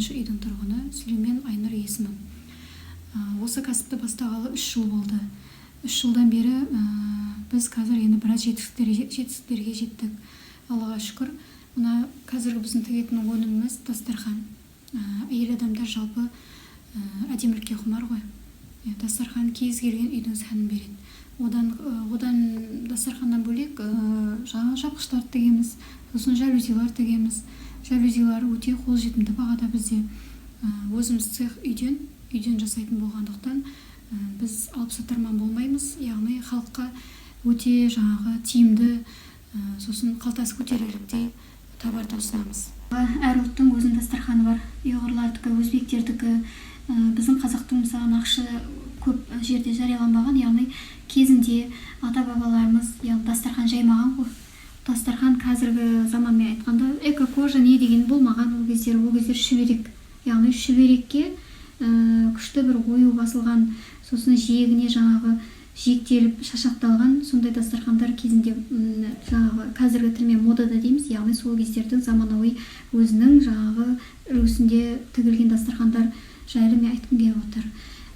16 үйдің тұрғыны Сүлеймен Айнұр есімім. Осы кәсіпті бастағалы 3 жыл болды. 3 жылдан бері біз қазір енді біраз жетістіктерге жеттік, Аллаға шүкір. Мына қазіргі біздің тігетін өніміміз – дастархан. Әйел адамдар жалпы әдемілікке құмар ғой. Иә, дастархан кез келген үйдің сәнін береді. Одан дастарханнан бөлек, жаңағы жапқыштарды тігеміз, сосын жалюзилар тігеміз. Жалюзилар өте қолжетімді бағада бізде. Өзіміз цех үйден жасайтын болғандықтан, біз алыпсатарман болмаймыз, яғни халыққа өте жаңағы тиімді, сосын қалтасы көтерерліктей товарды ұсынамыз. Әр ұлттың өзінің дастарханы бар: ұйғырлардікі, өзбектердікі. Біздің қазақтың, мысалы, нақышы көп жерде жарияланбаған. Яғни кезінде ата бабаларымыз, яғни, дастархан жаймаған ғой. Дастархан қазіргі заманмен айтқанда эко кожа не деген болмаған ол кездері. Ол кездері шүберек, яғни шүберекке күшті бір ою басылған, сосын жиегіне жаңағы жиектеліп, шашақталған сондай дастархандар кезінде жаңағы қазіргі тілмен модада дейміз, яғни сол кездердің заманауи өзінің жаңағы үлгісінде тігілген дастархандар жайлы мен айтқым келіп отыр.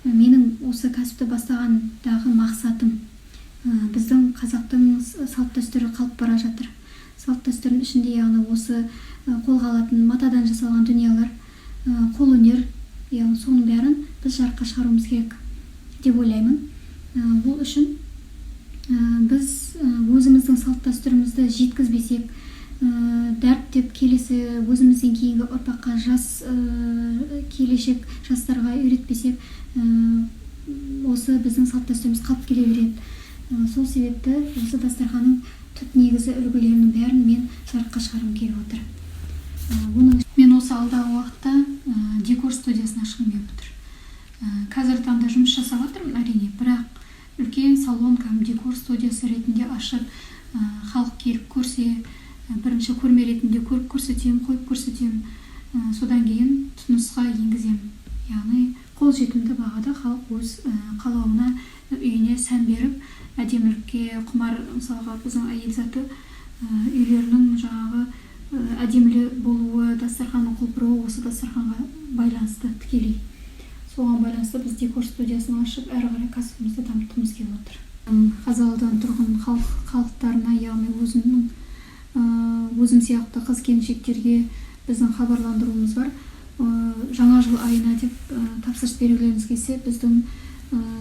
Менің осы кәсіпті бастағандағы мақсатым: біздің қазақтың салт дәстүрі қалып бара жатыр. Салт дәстүрдің ішінде, яғни, осы қолға алатын матадан жасалған дүниелер, қолөнер, яғни соның бәрін біз жарыққа шығаруымыз керек деп ойлаймын. Ол үшін біз өзіміздің салт дәстүрімізді жеткізбесек, дәріптеп келесі өзімізден кейінгі ұрпаққа, жас келешек жастарға үйретпесек, осы біздің салт дәстүріміз қалып келе береді. Сол себепті осы дастарханның түп негізі үлгілерінің бәрін мен жарыққа шығарғым келіп отыр. Оның мен осы алдағы уақытта декор студиясын ашқым келіп отыр. Қазіргі таңда жұмыс жасап жатырмын, әрине, бірақ үлкен салон, кәдімгі декор студиясы ретінде ашып, халық келіп көрсе, бірінші көрме ретінде көріп көрсетемін, қойып көрсетемін, содан кейін тұтынысқа енгіземін. Яғни қолжетімді бағада халық өз қалауына, үйіне сән беріп, әдемілікке құмар, мысалға, біздің әйел заты үйлерінің жаңағы әдемілі болуы, дастарханның құлпыруы осы дастарханға байланысты тікелей. Соған байланысты біз декор студиясын ашып, әрі қарай кәсібімізді дамытқымыз келіп отыр. Қазалы тұрғын халықтарына, яғни өзімнің өзім сияқты қыз келіншектерге біздің хабарландыруымыз бар. Жаңа жыл айына деп тапсырыс бергілеріңіз келсе, біздің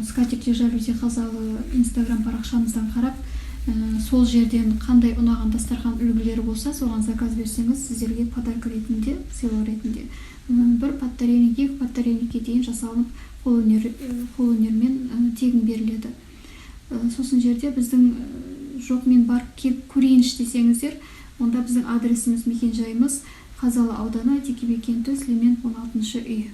«Скатерти жалюзи Қазалы» Инстаграм парақшамыздан қарап, сол жерден қандай ұнаған дастархан үлгілері болса, соған заказ берсеңіз, сіздерге подарка ретінде, сыйлық ретінде бір подтарельник, екі подтарельникке дейін жасалынып, қолөнермен тегін беріледі. Сосын жерде біздің жоқ, мен барып келіп көрейінші десеңіздер, онда біздің адресіміз, мекенжайымыз: Қазалы ауданы, Әйтеке би кенті, Сүлейменов 16-үй.